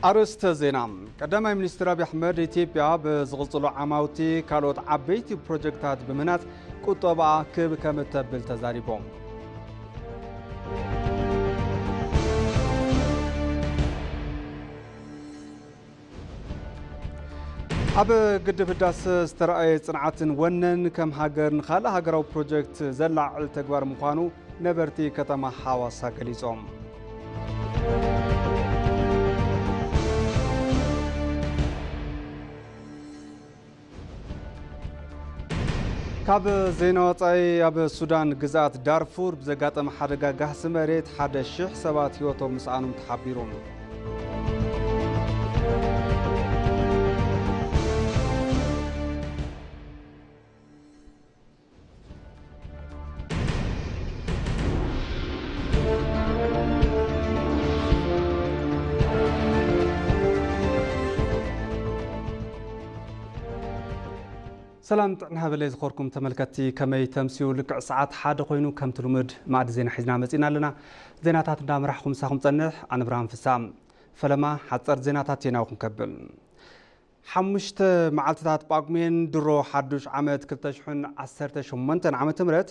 ኣርእስተ ዜና። ቀዳማይ ሚኒስትር ኣብይ ኣሕመድ፣ ኢትዮጵያ ብዝቕጽሉ ዓማውቲ ካልኦት ዓበይቲ ፕሮጀክታት ብምህናጽ ቁጠባኣ ክብ ከም እተብል ተዛሪቦም። ኣብ ግድብ ህዳሰ ዝተረኣየ ጽንዓትን ወነን፣ ከም ሃገር ንኻልእ ሃገራዊ ፕሮጀክት ዘላዕል ተግባር ምዃኑ ነበርቲ ከተማ ሓዋሳ ገሊጾም። ካብ ዜና ወጻኢ፣ ኣብ ሱዳን ግዝኣት ዳርፉር ብዘጋጠመ ሓደጋ ጋህሲ መሬት ሓደ ሺሕ ሰባት ህይወቶም ምስኣኖም ተሓቢሩ። ሰላም ጥዕና ሃበለይ ዝኸርኩም ተመልከትቲ፣ ከመይ ተምስዩ? ልክዕ ሰዓት ሓደ ኮይኑ ከምቲ ልሙድ ማዕዲ ዜና ሒዝና መጺና ኣለና። ዜናታት እንዳመራሕኹም ምሳኹም ጸንሕ ኣነ ብርሃን ፍሳ። ፈለማ ሓጸር ዜናታት ዜናኹም ከብል። ሓሙሽተ መዓልትታት ጳጉሜን ድሮ ሓዱሽ ዓመት ክልተ ሽሕን ዓሰርተ ሸሞንተን ዓመተ ምህረት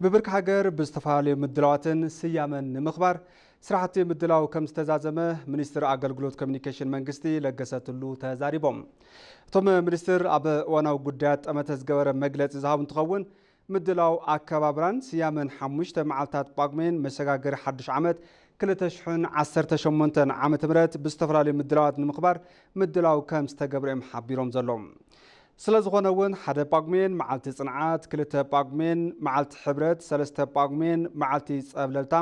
ብብርኪ ሃገር ብዝተፈላለዩ ምድላዋትን ስያመን ንምኽባር ስራሕቲ ምድላው ከም ዝተዛዘመ ሚኒስትር ኣገልግሎት ኮሚኒኬሽን መንግስቲ ለገሰ ቱሉ ተዛሪቦም። እቶም ሚኒስትር ኣብ እዋናዊ ጉዳያት ጠመተ ዝገበረ መግለጺ ዝሃቡ እንትኸውን፣ ምድላው ኣከባብራን ስያመን ሓሙሽተ መዓልታት ጳጉሜን መሰጋገሪ ሓዱሽ ዓመት ክልተ ሽሕን ዓሰርተ ሸሞንተን ዓመተ ምህረት ብዝተፈላለዩ ምድላዋት ንምኽባር ምድላው ከም ዝተገብረ እዮም ሓቢሮም ዘለዉ። ስለ ዝኾነ እውን ሓደ ጳጉሜን መዓልቲ ጽንዓት፣ ክልተ ጳጉሜን መዓልቲ ሕብረት፣ ሰለስተ ጳጉሜን መዓልቲ ጸብለልታ፣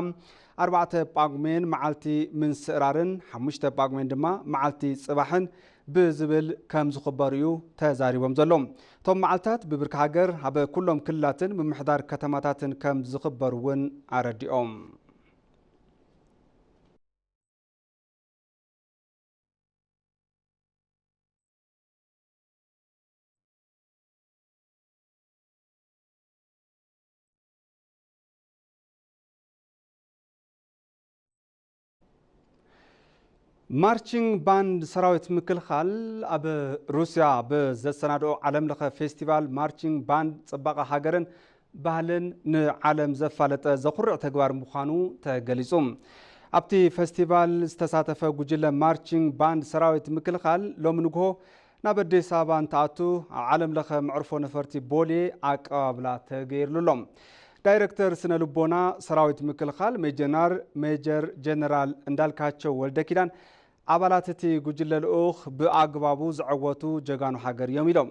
ኣርባዕተ ጳጉሜን መዓልቲ ምንስእራርን ሓሙሽተ ጳጉሜን ድማ መዓልቲ ጽባሕን ብዝብል ከም ዝኽበሩ እዩ ተዛሪቦም ዘሎ። እቶም መዓልታት ብብርኪ ሃገር ኣብ ኩሎም ክልላትን ምምሕዳር ከተማታትን ከም ዝኽበሩ እውን ኣረዲኦም። ማርቺንግ ባንድ ሰራዊት ምክልኻል ኣብ ሩስያ ብዘሰናድኦ ዓለም ለኸ ፌስቲቫል ማርቺንግ ባንድ ጽባቐ ሃገርን ባህልን ንዓለም ዘፋለጠ ዘኹርዕ ተግባር ምዃኑ ተገሊጹ። ኣብቲ ፌስቲቫል ዝተሳተፈ ጉጅለ ማርቺንግ ባንድ ሰራዊት ምክልኻል ሎሚ ንግሆ ናብ ኣዲስ ኣበባ እንትኣቱ ኣብ ዓለም ለኸ መዕርፎ ነፈርቲ ቦሌ ኣቀባብላ ተገይርሉ ኣሎ። ዳይሬክተር ስነ ልቦና ሰራዊት ምክልኻል ሜጀናር ሜጀር ጀነራል እንዳልካቸው ወልደ ኪዳን ኣባላት እቲ ጉጅለ ልኡኽ ብኣግባቡ ዘዐወቱ ጀጋኑ ሃገር እዮም ኢሎም።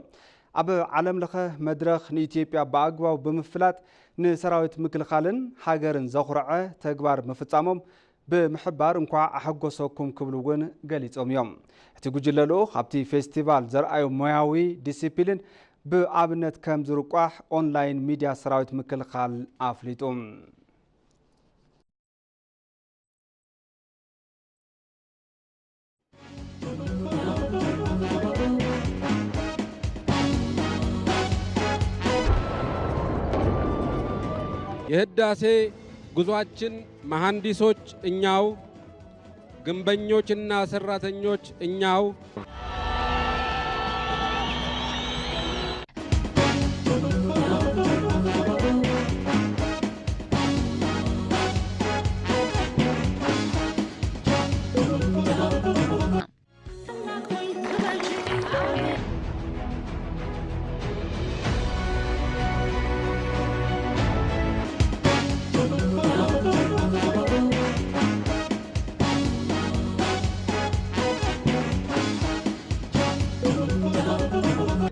ኣብ ዓለም ለኸ መድረኽ ንኢትዮጵያ ብኣግባቡ ብምፍላጥ ንሰራዊት ምክልኻልን ሃገርን ዘኹረዐ ተግባር ምፍጻሞም ብምሕባር እንኳዕ ኣሐጎሰኩም ክብሉ እውን ገሊጾም እዮም። እቲ ጉጅለ ልኡኽ ኣብቲ ፌስቲቫል ዘርኣዮ ሞያዊ ዲሲፕሊን ብኣብነት ከም ዝርቋሕ ኦንላይን ሚድያ ሰራዊት ምክልኻል ኣፍሊጡ። የህዳሴ ጉዟችን መሐንዲሶች እኛው፣ ግንበኞችና ሰራተኞች እኛው።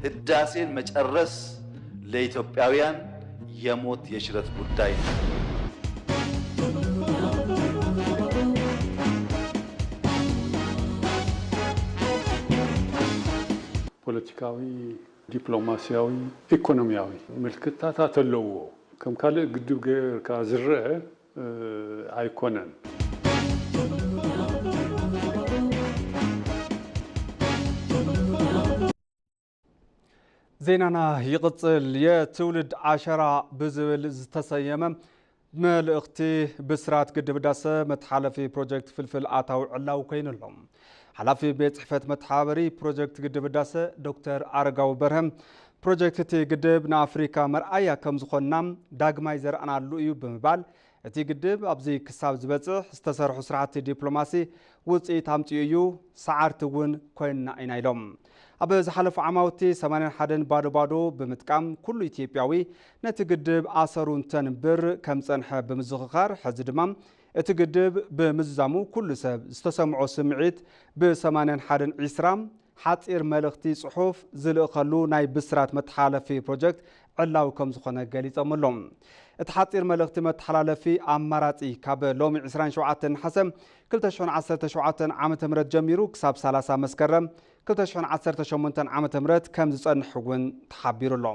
ህዳሴን መጨረስ ለኢትዮጵያውያን የሞት የሽረት ጉዳይ ነው። ፖለቲካዊ፣ ዲፕሎማሲያዊ፣ ኢኮኖሚያዊ ምልክታታት ኣለዎ። ከም ካልእ ግድብ ገይርካ ዝረአ፣ እ፣ ኣይኮነን። ዜናና ይቕጽል። የትውልድ ዓሸራ ብዝብል ዝተሰየመ መልእኽቲ ብስራት ግድብ ህዳሰ መተሓላለፊ ፕሮጀክት ፍልፍል ኣታዊ ዕላዊ ኮይኑ ኣሎ። ሓላፊ ቤት ጽሕፈት መተሓባበሪ ፕሮጀክት ግድብ ህዳሰ ዶክተር ኣረጋዊ በርሀ፣ ፕሮጀክት እቲ ግድብ ንኣፍሪካ መርኣያ ከም ዝኾንና ዳግማይ ዘርኣናሉ እዩ ብምባል፣ እቲ ግድብ ኣብዚ ክሳብ ዝበጽሕ ዝተሰርሑ ስራሕቲ ዲፕሎማሲ ውጽኢት ኣምጺኡ እዩ፣ ሰዓርቲ እውን ኮይንና ኢና ኢሎም። ኣብ ዝሓለፉ ዓማውቲ ሰማንያን ሓደን ባዶ ባዶ ብምጥቃም ኩሉ ኢትዮጵያዊ ነቲ ግድብ ኣሰሩ እንተንብር ከም ጸንሐ ብምዝኽኻር፣ ሕዚ ድማ እቲ ግድብ ብምዝዛሙ ኩሉ ሰብ ዝተሰምዖ ስምዒት ብ ሰማንያን ሓደን ዒስራ ሓጺር መልእኽቲ ጽሑፍ ዝልእኸሉ ናይ ብስራት መተሓላለፊ ፕሮጀክት ዕላዊ ከም ዝኾነ ገሊጾም ኣለዉ። እቲ ሓጺር መልእኽቲ መተሓላለፊ ኣማራጺ ካብ ሎሚ ዕስራን ሸውዓተን ነሓሰ ክልተ ሽሕን ዓሰርተ ሸውዓተን ዓመተ ምህረት ጀሚሩ ክሳብ ሰላሳ መስከረም ክልተ ሽሕን ዓሰርተ ሸሞንተን ዓመተ ምህረት ከም ዝጸንሕ እውን ተሓቢሩ ኣሎ።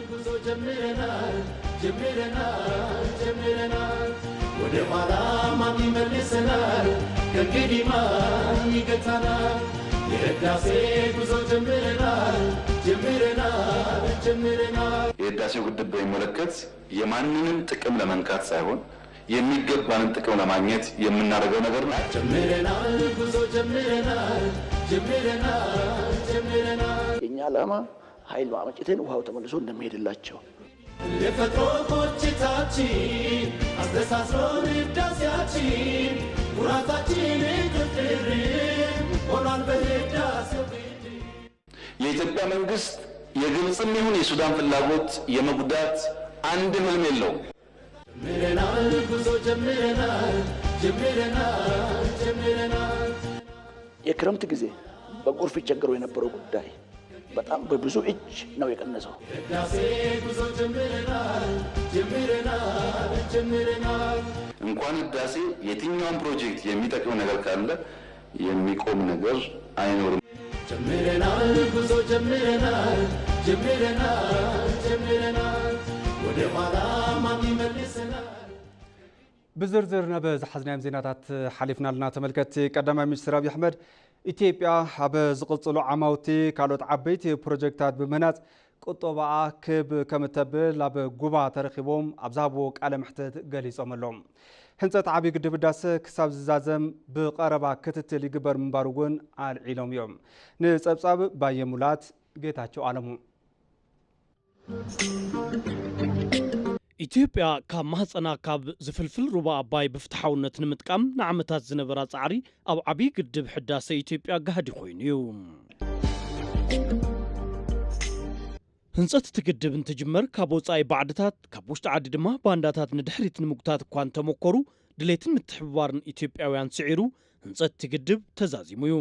ጉዞ ጀምረናል፣ ጀምረናል፣ ጀምረናል። ወደ ኋላ ማን ይመልሰናል? ከእንግዲህ ማን ይገታናል? የህዳሴ ጉዞ ጀምረናል፣ ጀምረናል፣ ጀምረናል። የህዳሴው ግድብ በሚመለከት የማንንም ጥቅም ለመንካት ሳይሆን የሚገባንን ጥቅም ለማግኘት የምናደርገው ነገር ነው። ጀምረናል፣ ጉዞ ጀምረናል፣ ጀምረናል፣ ጀምረናል። የኛ ዓላማ ኃይል ማመንጨትን ውሃው ተመልሶ እንደሚሄድላቸው የፈጥሮ ቁጭታችን አስተሳስሮን ህዳሴያችን ኩራታችን እጥፍ ድርብ ሆኗል በህዳሴው ግድብ። የኢትዮጵያ መንግስት የግብፅም ይሁን የሱዳን ፍላጎት የመጉዳት አንድም ህልም የለውም። ጀምረናል፣ ጉዞ ጀምረናል፣ ጀምረናል፣ ጀምረናል። የክረምት ጊዜ በጎርፍ ይቸገሩ የነበረው ጉዳይ በጣም በብዙ እጅ ነው የቀነሰው። ህዳሴ ጉዞ ጀምረናል፣ ጀምረናል፣ ጀምረናል። እንኳን ህዳሴ የትኛውም ፕሮጀክት የሚጠቅም ነገር ካለ የሚቆም ነገር አይኖርም። ጀምረናል፣ ጉዞ ጀምረናል፣ ጀምረናል፣ ጀምረናል። ወደ ኋላ ማን ይመልሰናል? ብዝርዝር ናብ ዝሓዝናዮም ዜናታት ሓሊፍና ኣለና። ተመልከትቲ፣ ቀዳማይ ሚኒስትር ኣብይ ኣሕመድ ኢትዮጵያ ኣብ ዝቕፅሉ ዓማውቲ ካልኦት ዓበይቲ ፕሮጀክታት ብምህናፅ ቁጠባኣ ክብ ከም እተብል ኣብ ጉባ ተረኺቦም ኣብ ዝሃብዎ ቃለ መሕትት ገሊፆም ኣለዉ። ህንፀት ዓብዪ ግድብ ህዳሰ ክሳብ ዝዛዘም ብቐረባ ክትትል ይግበር ምንባሩ እውን ኣልዒሎም እዮም። ንፀብፃብ ባየ ሙላት ጌታቸው ኣለሙ። ኢትዮጵያ ካብ ማህፀና ካብ ዝፍልፍል ሩባ ኣባይ ብፍትሓውነት ንምጥቃም ንዓመታት ዝነበራ ፃዕሪ ኣብ ዓብዪ ግድብ ሕዳሰ ኢትዮጵያ ጋህዲ ኮይኑ እዩ። ህንፀት እቲ ግድብ እንትጅመር ካብ ወፃኢ ባዕድታት ካብ ውሽጢ ዓዲ ድማ ባንዳታት ንድሕሪት ንምጉታት እኳ እንተመኮሩ ድሌትን ምትሕብባርን ኢትዮጵያውያን ስዒሩ ህንፀት እቲ ግድብ ተዛዚሙ እዩ።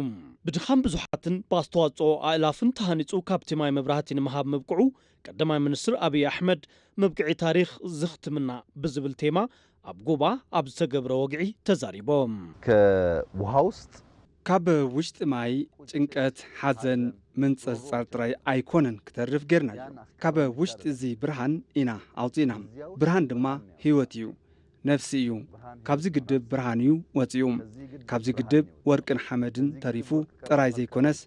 ብድኻም ብዙሓትን ብኣስተዋፅኦ ኣእላፍን ተሃኒፁ ካብቲ ማይ መብራህቲ ንምሃብ ምብቅዑ ቀዳማይ ሚኒስትር ኣብይ ኣሕመድ መብቅዒ ታሪኽ ዝኽትምና ብዝብል ቴማ ኣብ ጉባ ኣብ ዝተገብረ ወግዒ ተዛሪቦም። ከውሃ ውስጥ ካብ ውሽጢ ማይ ጭንቀት፣ ሓዘን፣ ምንጽርጻር ጥራይ ኣይኮነን ክተርፍ ጌርናዮ። ካብ ውሽጢ እዚ ብርሃን ኢና ኣውጺእና። ብርሃን ድማ ህይወት እዩ፣ ነፍሲ እዩ። ካብዚ ግድብ ብርሃን እዩ ወጺኡ። ካብዚ ግድብ ወርቅን ሓመድን ተሪፉ ጥራይ ዘይኮነስ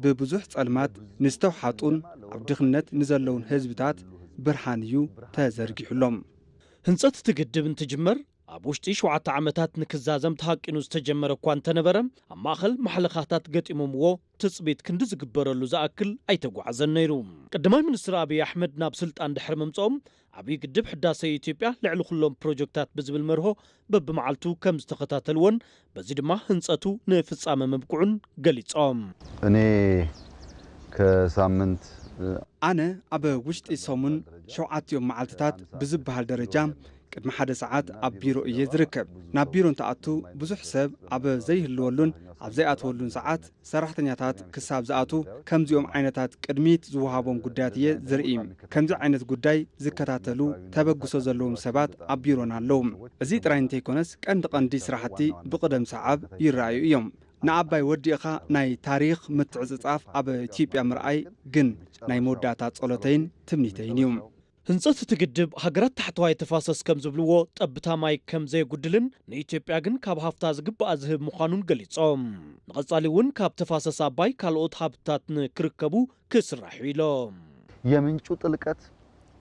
ብብዙሕ ጸልማት ንዝተውሓጡን ኣብ ድኽነት ንዘለውን ህዝብታት ብርሃን እዩ ተዘርጊሑሎም። ህንጸት እቲ ግድብ እንትጅመር ኣብ ውሽጢ ሸውዓተ ዓመታት ንክዛዘም ተሃቂኑ ዝተጀመረ እኳ እንተነበረ ኣብ ማእኸል ማሕለኻታት ገጢሞምዎ ትጽቢት ክንዲ ዝግበረሉ ዝኣክል ኣይተጓዓዘን ነይሩ። ቀዳማይ ሚኒስትር ኣብይ ኣሕመድ ናብ ስልጣን ድሕሪ ምምፅኦም ዓብዪ ግድብ ሕዳሰ ኢትዮጵያ ልዕሊ ኩሎም ፕሮጀክታት ብዝብል መርሆ በብመዓልቱ ከም ዝተኸታተልዎን በዚ ድማ ህንፀቱ ንፍጻመ ምብቅዑን ገሊፆም። እኔ ከሳምንት ኣነ ኣብ ውሽጢ ሰሙን ሸውዓቲኦም መዓልትታት ብዝበሃል ደረጃ ቅድሚ ሓደ ሰዓት ኣብ ቢሮ እየ ዝርከብ። ናብ ቢሮ እንትኣቱ ብዙሕ ሰብ ኣብ ዘይህልወሉን ኣብ ዘይኣትወሉን ሰዓት ሰራሕተኛታት ክሳብ ዝኣቱ ከምዚኦም ዓይነታት ቅድሚት ዝወሃቦም ጉዳያት እየ ዝርኢ። ከምዚ ዓይነት ጉዳይ ዝከታተሉ ተበግሶ ዘለዎም ሰባት ኣብ ቢሮና ኣለዉ። እዚ ጥራይ እንተይኮነስ ቀንዲ ቀንዲ ስራሕቲ ብቕደም ሰዓብ ይረኣዩ እዮም። ንኣባይ ወዲእኻ ናይ ታሪኽ ምትዕጽጻፍ ኣብ ኢትዮጵያ ምርኣይ ግን ናይ መወዳእታ ጸሎተይን ትምኒተይን እዩ። ህንፀት እቲ ግድብ ሃገራት ታሕተዋይ ተፋሰስ ከም ዝብልዎ ጠብታ ማይ ከም ዘየጉድልን ንኢትዮጵያ ግን ካብ ሃፍታ ዝግባኣ ዝህብ ምዃኑን ገሊፆም። ንቐፃሊ እውን ካብ ተፋሰስ ኣባይ ካልኦት ሃብትታት ንክርከቡ ክስራሕ እዩ ኢሎም። የምንጩ ጥልቀት፣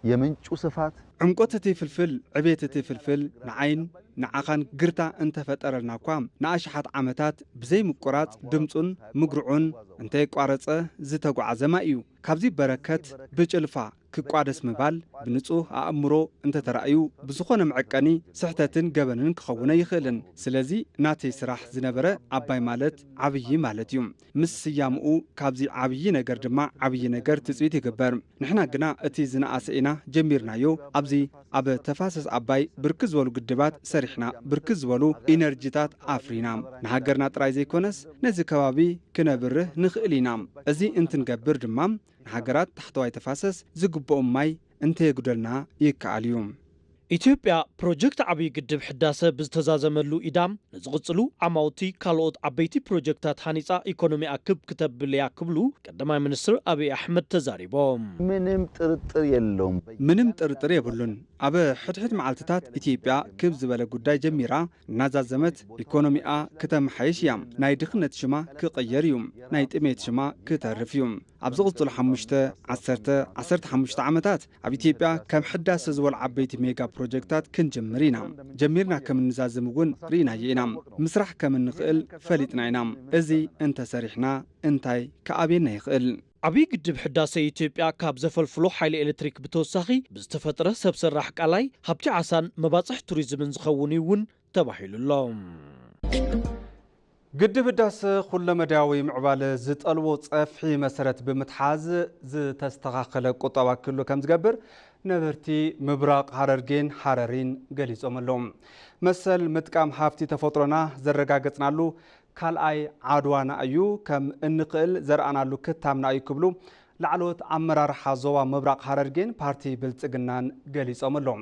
የምንጩ ስፋት፣ ዕምቆት እቲ ፍልፍል፣ ዕቤት እቲ ፍልፍል ንዓይን ንዓኻን ግርታ እንተፈጠረልና እኳ፣ ንኣሽሓት ዓመታት ብዘይምቁራጽ ድምጹን ምጉርዑን እንተየቋረጸ ዝተጓዓዘ ማይ እዩ። ካብዚ በረከት ብጭልፋ ክቋደስ ምባል፣ ብንጹህ ኣእምሮ እንተተራእዩ፣ ብዝኾነ መዐቀኒ ስሕተትን ገበንን ክኸውን ኣይኽእልን። ስለዚ ናተይ ስራሕ ዝነበረ ኣባይ ማለት ዓብዪ ማለት እዩ። ምስ ስያምኡ ካብዚ ዓብዪ ነገር ድማ ዓብዪ ነገር ትጽቢት ይግበር። ንሕና ግና እቲ ዝነኣሰ ኢና ጀሚርናዮ። ኣብዚ ኣብ ተፋሰስ ኣባይ ብርክት ዝበሉ ግድባት ሰሪሕና፣ ብርክት ዝበሉ ኢነርጂታት ኣፍሪና። ንሃገርና ጥራይ ዘይኮነስ ነዚ ከባቢ ክነብርህ ንኽእል ኢና። እዚ እንትንገብር ድማ ንሃገራት ታሕተዋይ ተፋሰስ ዝግብኦም ማይ እንተየጉደልና ይከኣል እዩ። ኢትዮጵያ ፕሮጀክት ዓብዪ ግድብ ሕዳሰ ብዝተዛዘመሉ ኢዳ ንዝቕፅሉ ዓማውቲ ካልኦት ዓበይቲ ፕሮጀክታት ሃኒፃ ኢኮኖሚኣ ክብ ክተብል እያ ክብሉ ቀዳማይ ሚኒስትር ኣብይ ኣሕመድ ተዛሪቦም። ምንም ጥርጥር የለውም። ምንም ጥርጥር የብሉን። ኣብ ሕድሕድ መዓልትታት ኢትዮጵያ ክብ ዝበለ ጉዳይ ጀሚራ እናዛዘመት ኢኮኖሚኣ ክተመሓይሽ እያ። ናይ ድኽነት ሽማ ክቕየር እዩ። ናይ ጥሜት ሽማ ክተርፍ እዩ። ኣብ ዝቕፅሉ ሓሙሽተ፣ ዓሰርተ፣ ዓሰርተ ሓሙሽተ ዓመታት ኣብ ኢትዮጵያ ከም ሕዳሰ ዝበሉ ዓበይቲ ሜጋ ፕሮጀክታት ክንጅምር ኢና። ጀሚርና ከም እንዛዝም እውን ርኢናዮ ኢና። ምስራሕ ከም እንኽእል ፈሊጥና ኢና። እዚ እንተሰሪሕና እንታይ ክኣብየና ይኽእል? ዓብዪ ግድብ ሕዳሰ ኢትዮጵያ ካብ ዘፈልፍሎ ሓይሊ ኤሌክትሪክ ብተወሳኺ ብዝተፈጥረ ሰብ ሰራሕ ቃላይ ሃብቲ ዓሳን መባፅሕ ቱሪዝምን ዝኸውን እዩ እውን ተባሂሉ ኣሎ። ግድብ ህዳሰ ኩለመዳያዊ ምዕባለ ዝጠልቦ ጸፍሒ መሰረት ብምትሓዝ ዝተስተኻኸለ ቁጠባ ክህሉ ከም ዝገብር ነበርቲ ምብራቕ ሃረርጌን ሃረሪን ገሊጾም ኣለዉ። መሰል ምጥቃም ሃፍቲ ተፈጥሮና ዘረጋገጽናሉ ካልኣይ ዓድዋና እዩ፣ ከም እንኽእል ዘርኣናሉ ክታምና እዩ ክብሉ ላዕለዎት ኣመራርሓ ዞባ ምብራቕ ሃረርጌን ፓርቲ ብልጽግናን ገሊጾም ኣለዉ።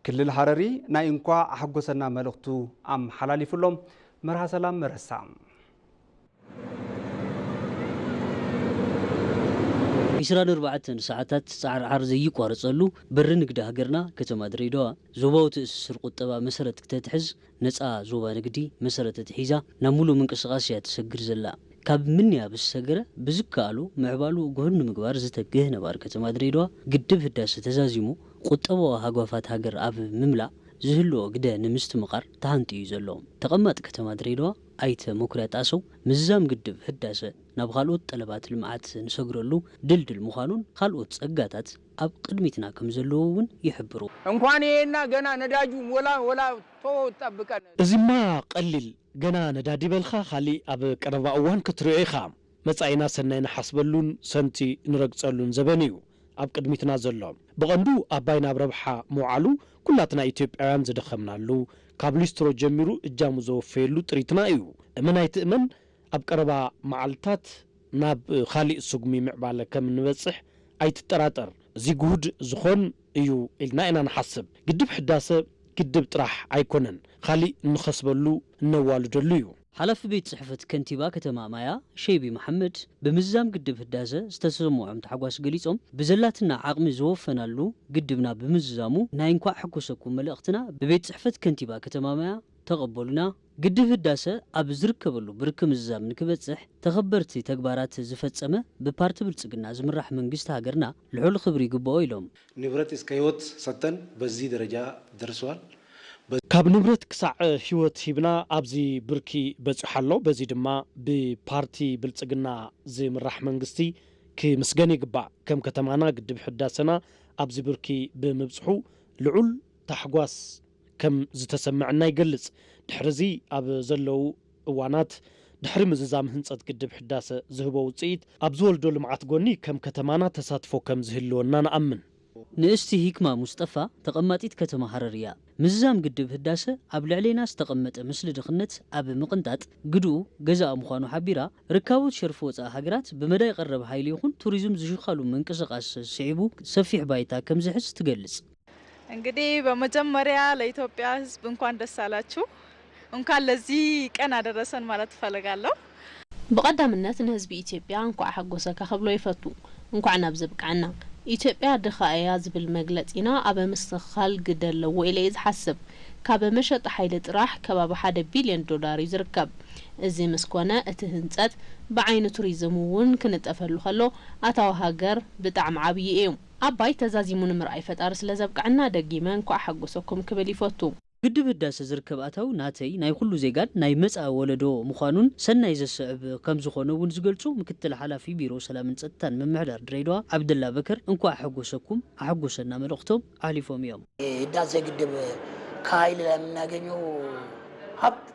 ክልል ሃረሪ ናይ እንኳዕ ኣሐጎሰና መልእኽቱ ኣመሓላሊፉ ኣሎ። መርሃ ሰላም መረሳ። ዒስራን ኣርባዕተን ሰዓታት ጻዕርዓር ዘይቋረጸሉ በሪ ንግዲ ሃገርና ከተማ ድሬዳዋ ዞባዊ ትእስስር ቁጠባ መሰረት ክተትሕዝ ነጻ ዞባ ንግዲ መሰረት ኣትሒዛ ናብ ሙሉእ ምንቅስቓስ እያ ትሰግር ዘላ። ካብ ምንያ ብዝሰገረ ብዝከኣሎ ምዕባሉ ግሁድ ንምግባር ዝተግህ ነባሪ ከተማ ድሬዳዋ ግድብ ህዳሰ ተዛዚሙ ቁጠባዊ ሃጓፋት ሃገር ኣብ ምምላእ ዝህልዎ ግደ ንምስትምቓር ተሃንጥዩ እዩ ዘሎ። ተቐማጢ ከተማ ድሬዳዋ ኣይተ መኩርያ ጣሰው ምዝዛም ግድብ ህዳሰ ናብ ካልኦት ጠለባት ልምዓት ንሰግረሉ ድልድል ምዃኑን ካልኦት ጸጋታት ኣብ ቅድሚትና ከም ዘለዉ እውን ይሕብሩ። እንኳን ይሄና ገና ነዳጁ ወላ ወላ ቶ ጠብቀን እዚማ ቀሊል ገና ነዳዲ በልካ ካሊእ ኣብ ቀረባ እዋን ክትሪኦ ኢኻ። መጻኢና ሰናይ ንሓስበሉን ሰንቲ ንረግጸሉን ዘበን እዩ ኣብ ቅድሚትና ዘሎ። ብቐንዱ ኣባይ ናብ ረብሓ ምውዓሉ ኩላትና ኢትዮጵያውያን ዝደኸምናሉ፣ ካብ ሊስትሮ ጀሚሩ እጃሙ ዘወፈየሉ ጥሪትና እዩ። እመን ኣይትእመን ኣብ ቀረባ መዓልታት ናብ ካሊእ ስጉሚ ምዕባለ ከም እንበጽሕ ኣይትጠራጠር። እዚ ግሁድ ዝኾን እዩ ኢልና ኢና ንሓስብ። ግድብ ሕዳሰ ግድብ ጥራሕ ኣይኮነን፣ ካሊእ እንኸስበሉ እነዋልደሉ እዩ። ሓላፊ ቤት ጽሕፈት ከንቲባ ከተማ ማያ ሸይቢ መሓመድ ብምዝዛም ግድብ ህዳሰ ዝተሰምዖም ታሕጓስ ገሊጾም ብዘላትና ዓቕሚ ዝወፈናሉ ግድብና ብምዝዛሙ ናይ እንኳዕ ሕጎሰኩም መልእኽትና ብቤት ጽሕፈት ከንቲባ ከተማ ማያ ተቐበሉና። ግድብ ህዳሰ ኣብ ዝርከበሉ ብርኪ ምዝዛም ንክበጽሕ ተኸበርቲ ተግባራት ዝፈጸመ ብፓርቲ ብልጽግና ዝምራሕ መንግስቲ ሃገርና ልዑል ክብሪ ይግብኦ ኢሎም። ንብረት እስከ ህይወት ሰጥተን በዚህ ደረጃ ደርሰዋል። ካብ ንብረት ክሳዕ ህይወት ሂብና ኣብዚ ብርኪ በጺሑ ኣሎ። በዚ ድማ ብፓርቲ ብልጽግና ዝምራሕ መንግስቲ ክምስገን ይግባእ። ከም ከተማና ግድብ ሕዳሰና ኣብዚ ብርኪ ብምብጽሑ ልዑል ታሕጓስ ከም ዝተሰምዐና ይገልጽ። ድሕሪ እዚ ኣብ ዘለዉ እዋናት ድሕሪ ምዝዛም ህንጸት ግድብ ሕዳሰ ዝህቦ ውጽኢት ኣብ ዝወልዶ ልምዓት ጎኒ ከም ከተማና ተሳትፎ ከም ዝህልወና ንኣምን። ንእስቲ ሂክማ ሙስጠፋ ተቐማጢት ከተማ ሃረር እያ። ምዝዛም ግድብ ህዳሰ ኣብ ልዕሌና ዝተቐመጠ ምስሊ ድኽነት ኣብ ምቕንጣጥ ግድኡ ገዛኣ ምዃኑ ሓቢራ፣ ርካቦት ሸርፊ ወጻኢ ሃገራት ብመዳይ ቀረብ ሓይሊ ይኹን ቱሪዝም ዝሽኻሉ ምንቅስቓስ ስዒቡ ሰፊሕ ባይታ ከም ዝሕዝ ትገልጽ። እንግዲህ በመጀመሪያ ለኢትዮጵያ ሕዝብ እንኳን ደስ አላችሁ፣ እንኳን ለዚህ ቀን አደረሰን ማለት እፈልጋለሁ። ብቐዳምነት ንህዝቢ ኢትዮጵያ እንኳዕ ሓጎሰካ ክብሎ ይፈቱ። እንኳዕ ናብዚ ኣብቅዓና። ኢትዮጵያ ድኻ እያ ዝብል መግለጺና ኣብ ምስትኽኻል ግደ ኣለዎ ኢለ እየ ዝሓስብ። ካብ መሸጢ ሓይሊ ጥራሕ ከባቢ ሓደ ቢልዮን ዶላር እዩ ዝርከብ። እዚ ምስ ኮነ፣ እቲ ህንጸት ብዓይኒ ቱሪዝም እውን ክንጠፈሉ ከሎ፣ ኣታዊ ሃገር ብጣዕሚ ዓብዪ እዩ። ኣባይ ተዛዚሙ ንምርኣይ ፈጣሪ ስለ ዘብቅዐና፣ ደጊመ እንኳዕ ሓጎሰኩም ክብል ይፈቱ። ግድብ ህዳሰ ዝርከብ ኣታዊ ናተይ፣ ናይ ኩሉ ዜጋን ናይ መጻኢ ወለዶ ምዃኑን ሰናይ ዘስዕብ ከም ዝኾነ እውን ዝገልጹ ምክትል ሓላፊ ቢሮ ሰላምን ጸጥታን ምምሕዳር ድሬዳዋ ዓብደላ በከር፣ እንኳዕ ኣሐጎሰኩም ኣሐጎሰና መልእኽቶም ኣሕሊፎም እዮም። የህዳሴ ግድብ ከኃይል ላይ የምናገኘው ሀብት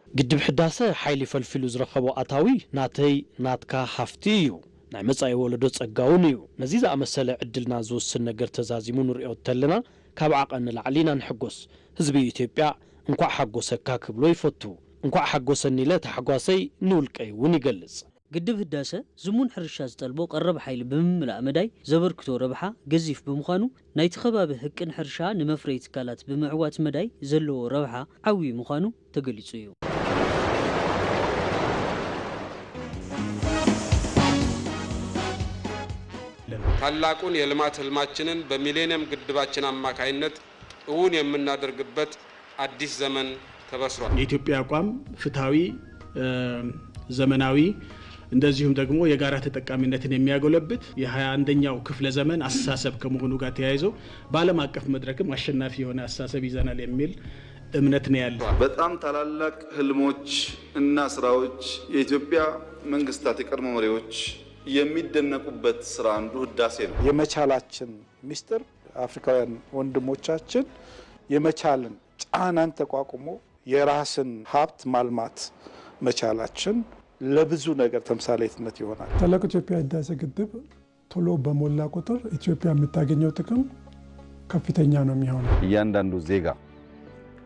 ግድብ ሕዳሰ ሓይሊ ፈልፊሉ ዝረኸቦ ኣታዊ ናተይ ናትካ ሃፍቲ እዩ። ናይ መጻኢ ወለዶ ጸጋ እውን እዩ። ነዚ ዝኣመሰለ ዕድልና ዝውስን ነገር ተዛዚሙ ንርእዮ ተለና ካብ ዓቐን ንላዕሊ ኢና ንሕጎስ። ህዝቢ ኢትዮጵያ እንኳዕ ሓጎሰካ ክብሎ ይፈቱ። እንኳዕ ሓጎሰኒ ኢለ ታሕጓሰይ ንውልቀይ እውን ይገልጽ። ግድብ ህዳሰ ዝሙን ሕርሻ ዝጠልቦ ቀረብ ሓይሊ ብምምላእ መዳይ ዘበርክቶ ረብሓ ገዚፍ ብምዃኑ ናይቲ ከባቢ ህቅን ሕርሻ ንመፍረይ ትካላት ብምዕዋት መዳይ ዘለዎ ረብሓ ዓብዪ ምዃኑ ተገሊጹ እዩ። ታላቁን የልማት ህልማችንን በሚሌኒየም ግድባችን አማካይነት እውን የምናደርግበት አዲስ ዘመን ተበስሯል። የኢትዮጵያ አቋም ፍትሐዊ፣ ዘመናዊ እንደዚሁም ደግሞ የጋራ ተጠቃሚነትን የሚያጎለብት የሃያ አንደኛው ክፍለ ዘመን አስተሳሰብ ከመሆኑ ጋር ተያይዞ በዓለም አቀፍ መድረክም አሸናፊ የሆነ አስተሳሰብ ይዘናል የሚል እምነት ነው ያለን። በጣም ታላላቅ ህልሞች እና ስራዎች የኢትዮጵያ መንግስታት የቀድሞ መሪዎች የሚደነቁበት ስራ አንዱ ህዳሴ ነው። የመቻላችን ሚስጥር አፍሪካውያን ወንድሞቻችን የመቻልን ጫናን ተቋቁሞ የራስን ሀብት ማልማት መቻላችን ለብዙ ነገር ተምሳሌትነት ይሆናል። ታላቁ ኢትዮጵያ ህዳሴ ግድብ ቶሎ በሞላ ቁጥር ኢትዮጵያ የምታገኘው ጥቅም ከፍተኛ ነው የሚሆነው። እያንዳንዱ ዜጋ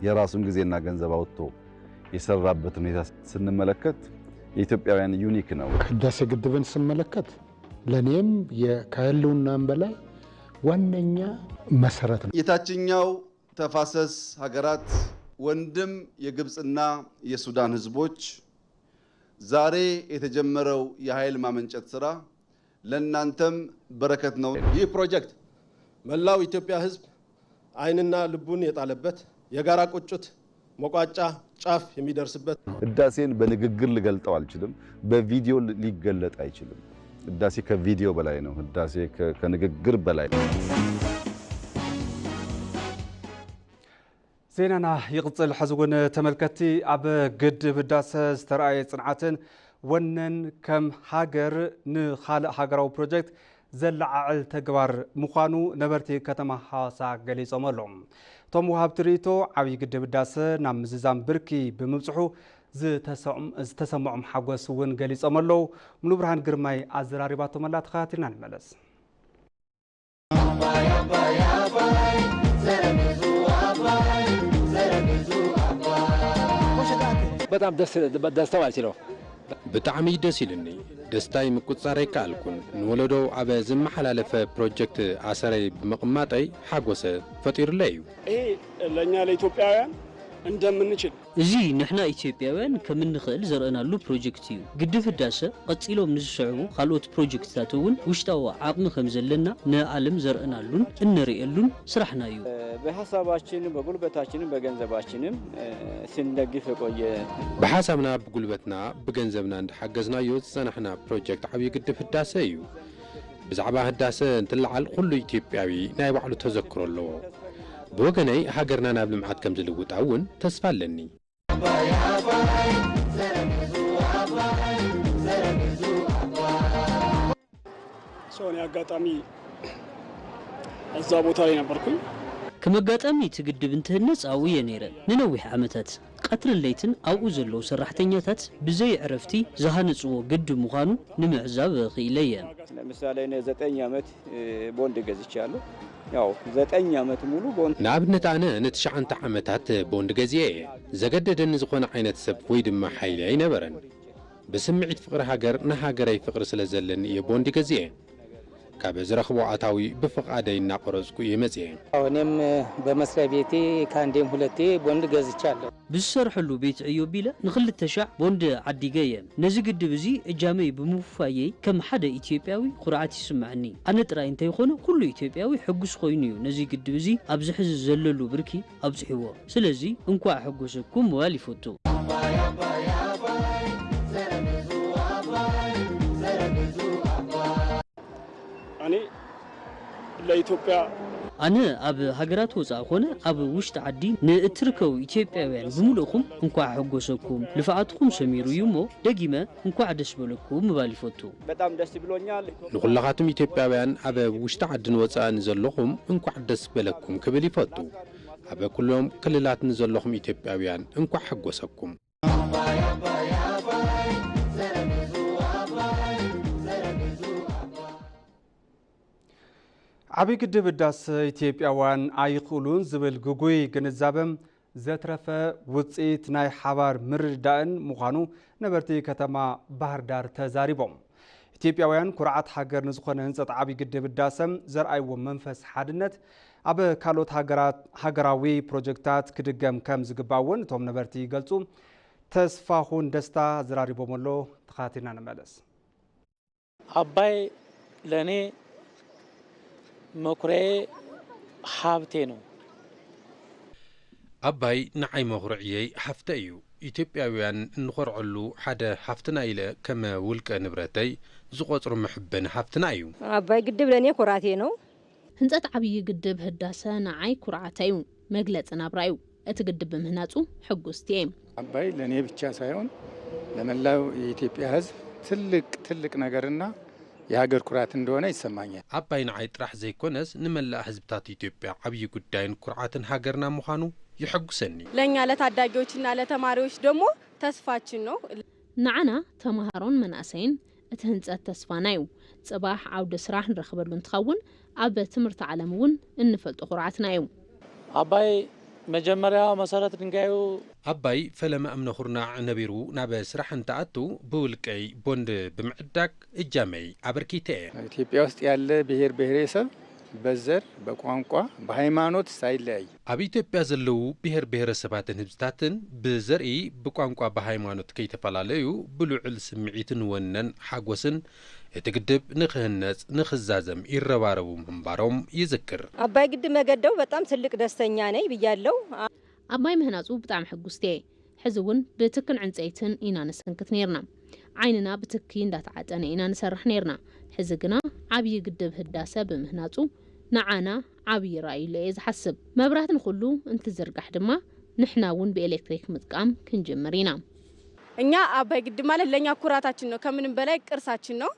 የራሱን ጊዜና ገንዘብ አውጥቶ የሰራበት ሁኔታ ስንመለከት የኢትዮጵያውያን ዩኒክ ነው። ህዳሴ ግድብን ስመለከት ለእኔም ከህልውናም በላይ ዋነኛ መሰረት ነው። የታችኛው ተፋሰስ ሀገራት ወንድም የግብፅና የሱዳን ህዝቦች ዛሬ የተጀመረው የኃይል ማመንጨት ስራ ለእናንተም በረከት ነው። ይህ ፕሮጀክት መላው ኢትዮጵያ ህዝብ ዓይንና ልቡን የጣለበት የጋራ ቁጭት መቋጫ ጫፍ የሚደርስበት ህዳሴን በንግግር ልገልጠው አልችልም። በቪዲዮ ሊገለጥ አይችልም። ህዳሴ ከቪዲዮ በላይ ነው። ህዳሴ ከንግግር በላይ ነው። ዜናና ይቕጽል። ሕዚ እውን ተመልከትቲ ኣብ ግድብ ህዳሰ ዝተረኣየ ጽንዓትን ወነን ከም ሃገር ንኻልእ ሃገራዊ ፕሮጀክት ዘለዓዕል ተግባር ምዃኑ ነበርቲ ከተማ ሃዋሳ ገሊጾም ኣለዉ። እቶም ወሃብቲ ርእይቶ ዓብዪ ግድብ ህዳሰ ናብ ምዝዛም ብርኪ ብምብጽሑ ዝተሰምዖም ሓጎስ እውን ገሊጾም ኣለዉ። ሙሉብርሃን ግርማይ ኣዘራሪባቶም ኣላ። ተኸታቲልና ንመለስ። በጣም ደስ ደስታ ማለት ነው። ብጣዕሚ ደስ ኢልኒ። ደስታይ ምቁጽጻር ኣይከኣልኩን። ንወለዶ ኣብ ዝመሓላለፈ ፕሮጀክት ኣሰረይ ብምቕማጠይ ሓጎሰ ፈጢሩለይ እዩ። ይሄ ለእኛ ለኢትዮጵያውያን እንደምንችል እዚ ንሕና ኢትዮጵያውያን ከምንኽእል ዘርእናሉ ፕሮጀክት እዩ። ግድብ ህዳሰ ቀጺሎም ንዝስዕቡ ካልኦት ፕሮጀክትታት እውን ውሽጣዊ ዓቕሚ ከምዘለና ንዓለም ዘርእናሉን እነርእየሉን ስራሕና እዩ። በሀሳባችንም በጉልበታችንም በገንዘባችንም ስንደግፍ የቆየ ብሓሳብና ብጉልበትና ብገንዘብና እንዳሓገዝናዮ ዝጸናሕና ፕሮጀክት ዓብዪ ግድብ ህዳሰ እዩ። ብዛዕባ ህዳሰ እንትለዓል ኩሉ ኢትዮጵያዊ ናይ ባዕሉ ተዘክሮ ኣለዎ። ብወገነይ ሃገርና ናብ ልምዓት ከምዝልውጣ እውን ተስፋ ኣለኒ። ሰሆን አጋጣሚ እዛ ቦታ ላይ ነበርኩኝ። ከም ኣጋጣሚ እቲ ግድብ እንትህነጽ ኣብኡ እየ ነይረ። ንነዊሕ ዓመታት ቀትርን ለይትን ኣብኡ ዘለዉ ሰራሕተኛታት ብዘይ ዕረፍቲ ዝሃነጽዎ ግድብ ምዃኑ ንምዕዛብ ክኢለ እየ። ለምሳሌ እኔ ዘጠኝ ዓመት ቦንድ ገዝቻለሁ። ያው ዘጠኝ ዓመት ሙሉ ቦንድ ንኣብነት ኣነ ንትሽዓንተ ዓመታት ቦንድ ገዚኤ እየ። ዘገደደኒ ዝኾነ ዓይነት ሰብ ወይ ድማ ሓይሊ ኣይነበረን። ብስምዒት ፍቕሪ ሃገር ንሃገረይ ፍቕሪ ስለ ዘለኒ እየ ቦንድ ገዚኤ። ካብ ዝረኽቦ ኣታዊ ብፍቓደይ እናቆረጽኩ እየ መጺኤ። እኔም በመስሪያ ቤቴ ከአንዴም ሁለቴ ቦንድ ገዝቻለሁ። ብዝሰርሐሉ ቤት ዕዮ ቢለ ንኽልተ ሻዕ ቦንድ ዓዲገ እየ። ነዚ ግድብ እዚ እጃመይ ብምውፋየይ ከም ሓደ ኢትዮጵያዊ ኩርዓት ይስምዐኒ። ኣነ ጥራይ እንተይኮነ ኩሉ ኢትዮጵያዊ ሕጉስ ኮይኑ እዩ ነዚ ግድብ እዚ ኣብዚ ሕዚ ዘለሉ ብርኪ ኣብፂሕዎ። ስለዚ እንኳዕ ሕጎሰኩም ምባል ይፈቱ። ኣነ ለኢትዮጵያ ኣነ ኣብ ሃገራት ወፃእ ኮነ ኣብ ውሽጢ ዓዲ ንእትርከቡ ኢትዮጵያውያን ብምልእኹም እንኳዕ ሕጎሰኩም። ልፍዓትኹም ሰሚሩ እዩ እሞ ደጊመ እንኳዕ ደስ በለኩም ምባል ይፈቱ። በጣም ደስ ብሎኛል። ንኹላኻትም ኢትዮጵያውያን ኣብ ውሽጢ ዓድን ወፃእን ዘለኹም እንኳዕ ደስ በለኩም ክብል ይፈቱ። ኣብ ኩሎም ክልላት ንዘለኹም ኢትዮጵያውያን እንኳዕ ሕጎሰኩም። ዓብዪ ግድብ ህዳሰ ኢትዮጵያውያን ኣይኽእሉን ዝብል ግጉይ ግንዛበ ዘትረፈ ውፅኢት ናይ ሓባር ምርድዳእን ምዃኑ ነበርቲ ከተማ ባህር ዳር ተዛሪቦም። ኢትዮጵያውያን ኩርዓት ሃገር ንዝኾነ ህንፀት ዓብዪ ግድብ ህዳሰ ዘርኣይዎ መንፈስ ሓድነት ኣብ ካልኦት ሃገራት ሃገራዊ ፕሮጀክታት ክድገም ከም ዝግባእ እውን እቶም ነበርቲ ይገልፁ። ተስፋኹን ደስታ ዘራሪቦም ኣሎ። ተኸታቲልና ንመለስ። አባይ ለኔ መኩሪያዬ ሀብቴ ነው። ኣባይ ንዓይ መኹርዕየይ ሃፍተ እዩ። ኢትዮጵያውያን እንኾርዐሉ ሓደ ሃፍትና ኢለ ከም ውልቀ ንብረተይ ዝቖጽሮ መሕበኒ ሃፍትና እዩ። አባይ ግድብ ለእኔ ኩራቴ ነው። ህንፀት ዓብዪ ግድብ ህዳሰ ንዓይ ኩርዓተይ እዩ፣ መግለፂ ናብራ እዩ። እቲ ግድብ ብምህናፁ ሕጉስቲ እየ። አባይ ለእኔ ብቻ ሳይሆን ለመላው የኢትዮጵያ ሕዝብ ትልቅ ትልቅ ነገርና የሀገር ኩራት እንደሆነ ይሰማኛል። ኣባይ ንዓይ ጥራሕ ዘይኮነስ ንመላእ ህዝብታት ኢትዮጵያ ዓብዪ ጉዳይን ኩርዓትን ሃገርና ምዃኑ የሐጉሰኒ። ለእኛ ለታዳጊዎችና ለተማሪዎች ደግሞ ተስፋችን ነው። ንዓና ተምሃሮን መናእሰይን እቲ ህንፀት ተስፋና እዩ። ፅባሕ ዓውዲ ስራሕ ንረኽበሉ እንትኸውን ኣብ ትምህርቲ ዓለም እውን እንፈልጦ ኩርዓትና እዩ። አባይ መጀመሪያ መሰረት ድንጋዩ ኣባይ ፈለማ እምነ ኩርናዕ ነቢሩ ናብ ስራሕ እንትኣቱ ብውልቀይ ቦንድ ብምዕዳግ እጃመይ ኣበርኪተ እየ። ኢትዮጵያ ውስጥ ያለ ብሔር ብሔረሰብ በዘር፣ በቋንቋ፣ በሃይማኖት ሳይለያይ ኣብ ኢትዮጵያ ዘለዉ ብሔር ብሔረሰባትን ህዝብታትን ብዘርኢ፣ ብቋንቋ፣ ብሃይማኖት ከይተፈላለዩ ብልዑል ስምዒትን ወነን ሓጎስን እቲ ግድብ ንክህነፅ ንክዛዘም ይረባረቡ ምንባሮም ይዝክር። አባይ ግድብ መገደቡ በጣም ትልቅ ደስተኛ ነኝ ብያለው። ኣባይ ምህናፁ ብጣዕሚ ሕጉስቲ እየ። ሕዚ እውን ብትክን ዕንፀይትን ኢና ንሰንክት ነይርና። ዓይንና ብትኪ እንዳተዓጠነ ኢና ንሰርሕ ነይርና። ሕዚ ግና ዓብዪ ግድብ ህዳሰ ብምህናፁ ንዓና ዓብዪ ራእይ ኢለ እየ ዝሓስብ። መብራት ንኹሉ እንትዝርጋሕ ድማ ንሕና እውን ብኤሌክትሪክ ምጥቃም ክንጅምር ኢና። እኛ አባይ ግድብ ማለት ለእኛ ኩራታችን ነው፣ ከምንም በላይ ቅርሳችን ነው።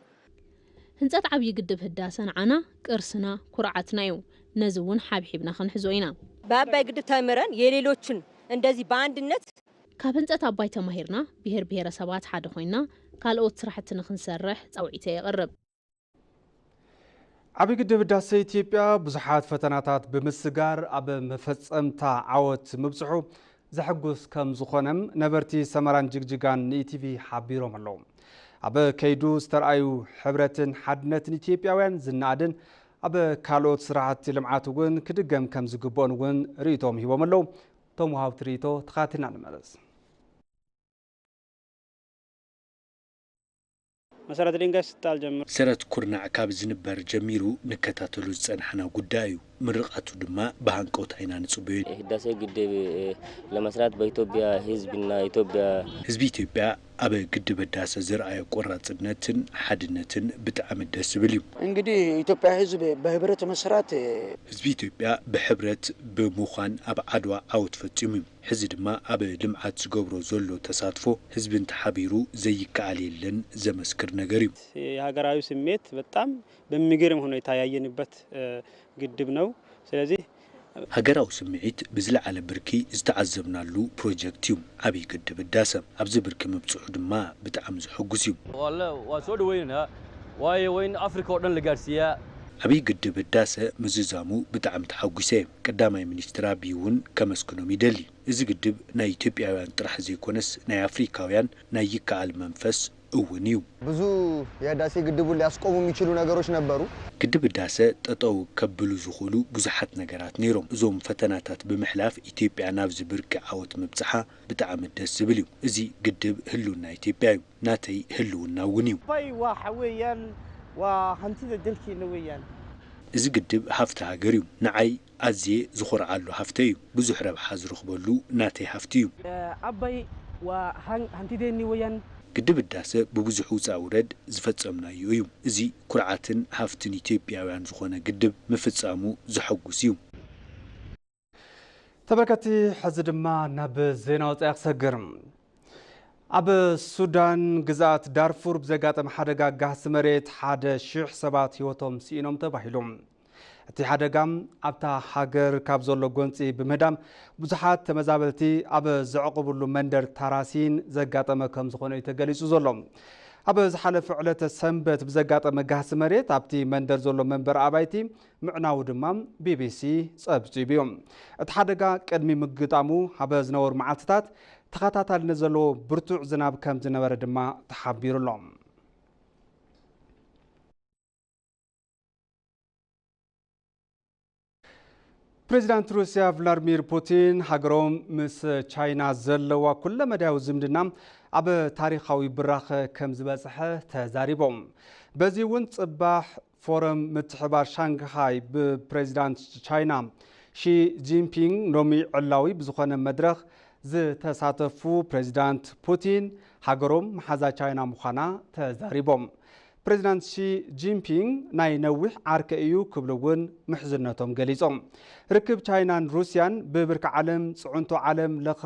ህንፀት ዓብዪ ግድብ ህዳሰ ንዓና ቅርስና ኩርዓትና እዩ። ነዚ እውን ሓብሒብና ክንሕዞ ኢና። በአባይ ግድብ ተምረን የሌሎችን እንደዚህ በአንድነት ካብ ህንፀት ኣባይ ተማሂርና ብሔር ብሔረሰባት ሓደ ኮይና ካልኦት ስራሕቲ ንክንሰርሕ ፃውዒተ የቕርብ። ዓብዪ ግድብ ህዳሰ ኢትዮጵያ ብዙሓት ፈተናታት ብምስጋር ኣብ መፈፀምታ ዓወት ምብፅሑ ዘሕጉስ ከም ዝኾነ ነበርቲ ሰመራን ጅግጅጋን ንኢቲቪ ሓቢሮም ኣለዉ። ኣብ ከይዱ ዝተርኣዩ ሕብረትን ሓድነትን ኢትዮጵያውያን ዝነኣድን ኣብ ካልኦት ስራሕቲ ልምዓት እውን ክድገም ከም ዝግብኦን እውን ርእይቶም ሂቦም ኣለዉ። እቶም ወሃብቲ ርእይቶ ተኻቲልና ንመለስ። መሰረት ድንጋይ ስጣል ጀምሮ ሰረት ኩርናዕ ካብ ዝንበር ጀሚሩ ንከታተሉ ዝጸናሕና ጉዳይ እዩ። ምርቓቱ ድማ ብሃንቀውታ ኢና ንጽበዮ። ህዳሴ ግድብ ለመስራት በኢትዮጵያ ህዝብና ኢትዮጵያ ህዝቢ ኢትዮጵያ ኣብ ግድብ ህዳሰ ዘርኣዮ ቆራጽነትን ሓድነትን ብጣዕሚ ደስ ዝብል እዩ። እንግዲህ ኢትዮጵያ ህዝብ በህብረት መስራት ህዝቢ ኢትዮጵያ ብሕብረት ብምዃን ኣብ ዓድዋ ዓወት ፈጺሙ እዩ። ሕዚ ድማ ኣብ ልምዓት ዝገብሮ ዘሎ ተሳትፎ ህዝብን ተሓቢሩ ዘይከኣል የለን ዘመስክር ነገር እዩ። የሀገራዊ ስሜት በጣም በሚገርም ሁኔታ ያየንበት ግድብ ነው። ስለዚህ ሃገራዊ ስምዒት ብዝለዓለ ብርኪ ዝተዓዘብናሉ ፕሮጀክት እዩ። ዓብዪ ግድብ ህዳሰ ኣብዚ ብርኪ ምብፅሑ ድማ ብጣዕሚ ዘሐጉስ እዩ። Waa soo dhaweynaynaa waayo waa in Afrika oo dhan la gaarsiiyaa. ዓብዪ ግድብ ህዳሰ ምዝዛሙ ብጣዕሚ ተሓጒሰ እየ። ቀዳማይ ሚኒስትር ኣቢይ እውን ከመስግኖም ይደሊ። እዚ ግድብ ናይ ኢትዮጵያውያን ጥራሕ ዘይኮነስ ናይ ኣፍሪካውያን ናይ ይከኣል መንፈስ እውን እዩ። ብዙ የህዳሴ ግድቡን ሊያስቆሙ የሚችሉ ነገሮች ነበሩ። ግድብ ህዳሰ ጠጠው ከብሉ ዝኽእሉ ብዙሓት ነገራት ነይሮም። እዞም ፈተናታት ብምሕላፍ ኢትዮጵያ ናብዚ ብርቂ ዓወት ምብጽሓ ብጣዕሚ ደስ ዝብል እዩ። እዚ ግድብ ህልውና ኢትዮጵያ እዩ። ናተይ ህልውና እውን እዩ። Abbay waa waxa weeyaan waa hantida dalkeena weeyaan. እዚ ግድብ ሃፍቲ ሃገር እዩ። ንዓይ ኣዝየ ዝኾርዓሉ ሃፍተይ እዩ። ብዙሕ ረብሓ ዝረኽበሉ ናተይ ሃፍቲ እዩ። Abbay waa han- hantideenni weeyaan. ግድብ ህዳሰ ብብዙሕ ውፃእ ውረድ ዝፈጸምናዮ እዩ። እዚ ኩርዓትን ሃፍትን ኢትዮጵያውያን ዝኾነ ግድብ ምፍጻሙ ዘሐጉስ እዩ። ተመልከቲ፣ ሕዚ ድማ ናብ ዜና ወፃኢ ክሰግር። ኣብ ሱዳን ግዝኣት ዳርፉር ብዘጋጠመ ሓደጋ ጋህሲ መሬት ሓደ ሺሕ ሰባት ህይወቶም ስኢኖም ተባሂሉ። እቲ ሓደጋ ኣብታ ሃገር ካብ ዘሎ ጎንፂ ብምህዳም ብዙሓት ተመዛበልቲ ኣብ ዘዕቑብሉ መንደር ታራሲን ዘጋጠመ ከም ዝኾነ እዩ ተገሊፁ ዘሎ። ኣብ ዝሓለፈ ዕለተ ሰንበት ብዘጋጠመ ጋህሲ መሬት ኣብቲ መንደር ዘሎ መንበሪ ኣባይቲ ምዕናዉ ድማ ቢቢሲ ፀብፂቡ እዩ። እቲ ሓደጋ ቅድሚ ምግጣሙ ኣብ ዝነበሩ መዓልትታት ተኸታታልነት ዘለዎ ብርቱዕ ዝናብ ከም ዝነበረ ድማ ተሓቢሩ ኣሎ። ፕሬዚዳንት ሩስያ ቭላድሚር ፑቲን ሃገሮም ምስ ቻይና ዘለዋ ኩለመዳያዊ ዝምድና ኣብ ታሪኻዊ ብራኸ ከም ዝበፅሐ ተዛሪቦም። በዚ እውን ፅባሕ ፎረም ምትሕባር ሻንግሃይ ብፕሬዚዳንት ቻይና ሺ ጂንፒንግ ሎሚ ዕላዊ ብዝኾነ መድረኽ ዝተሳተፉ ፕሬዚዳንት ፑቲን ሃገሮም መሓዛ ቻይና ምዃና ተዛሪቦም። ፕሬዚዳንት ሺ ጂንፒንግ ናይ ነዊሕ ዓርከ እዩ ክብሉ እውን ምሕዝነቶም ገሊጾም። ርክብ ቻይናን ሩስያን ብብርኪ ዓለም ፅዕንቶ ዓለም ለኸ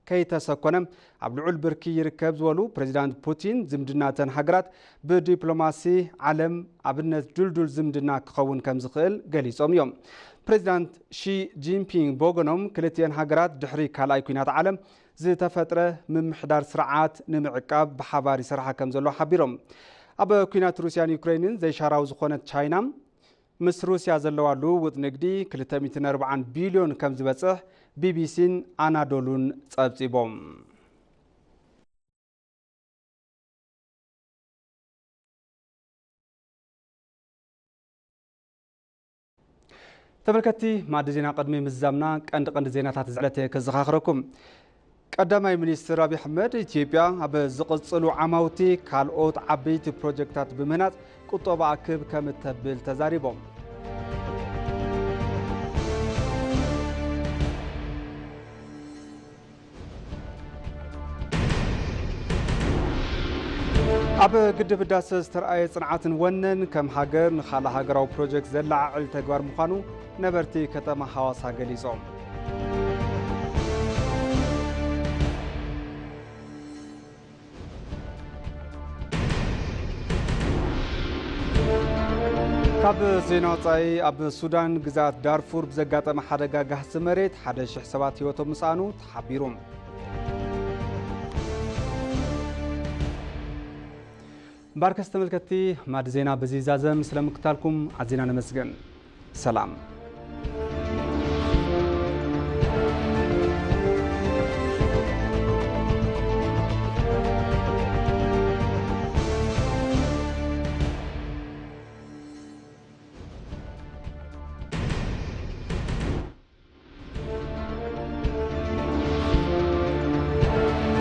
ከይተሰኮነ ኣብ ልዑል ብርኪ ይርከብ ዝበሉ ፕሬዚዳንት ፑቲን ዝምድናተን ሃገራት ብዲፕሎማሲ ዓለም ኣብነት ድልዱል ዝምድና ክኸውን ከም ዝኽእል ገሊጾም እዮም። ፕሬዚዳንት ሺ ጂንፒንግ ብወገኖም ክልቲኤን ሃገራት ድሕሪ ካልኣይ ኲናት ዓለም ዝተፈጥረ ምምሕዳር ስርዓት ንምዕቃብ ብሓባር ይሰርሓ ከም ዘሎ ሓቢሮም። ኣብ ኲናት ሩስያን ዩክሬንን ዘይሻራዊ ዝኾነት ቻይና ምስ ሩስያ ዘለዋ ልውውጥ ንግዲ ክልተ ሚእትን ኣርባዓን ቢልዮን ከም ዝበጽሕ ቢቢሲን ኣናዶሉን ጸብጺቦም። ተመልከትቲ ማዕዲ ዜና ቅድሚ ምዝዛምና ቀንዲ ቀንዲ ዜናታት ዝዕለተ ከዘኻኽረኩም። ቀዳማይ ሚኒስትር ኣብይ ኣሕመድ ኢትዮጵያ ኣብ ዝቕፅሉ ዓማውቲ ካልኦት ዓበይቲ ፕሮጀክታት ብምህናፅ ቁጠባ ኣክብ ከም እተብል ተዛሪቦም። ኣብ ግድብ ህዳሰ ዝተርኣየ ፅንዓትን ወነን ከም ሃገር ንኻልእ ሃገራዊ ፕሮጀክት ዘለዓዕል ተግባር ምዃኑ ነበርቲ ከተማ ሃዋሳ ገሊፆም። ካብ ዜና ወፃኢ፣ ኣብ ሱዳን ግዝኣት ዳርፉር ብዘጋጠመ ሓደጋ ጋህሲ መሬት ሓደ ሽሕ ሰባት ህይወቶም ምስኣኑ ተሓቢሩ። ባርከስ ተመልከትቲ ማዕዲ ዜና በዚ ይዛዘም። ስለምክታልኩም ኣዚና ነመስግን። ሰላም።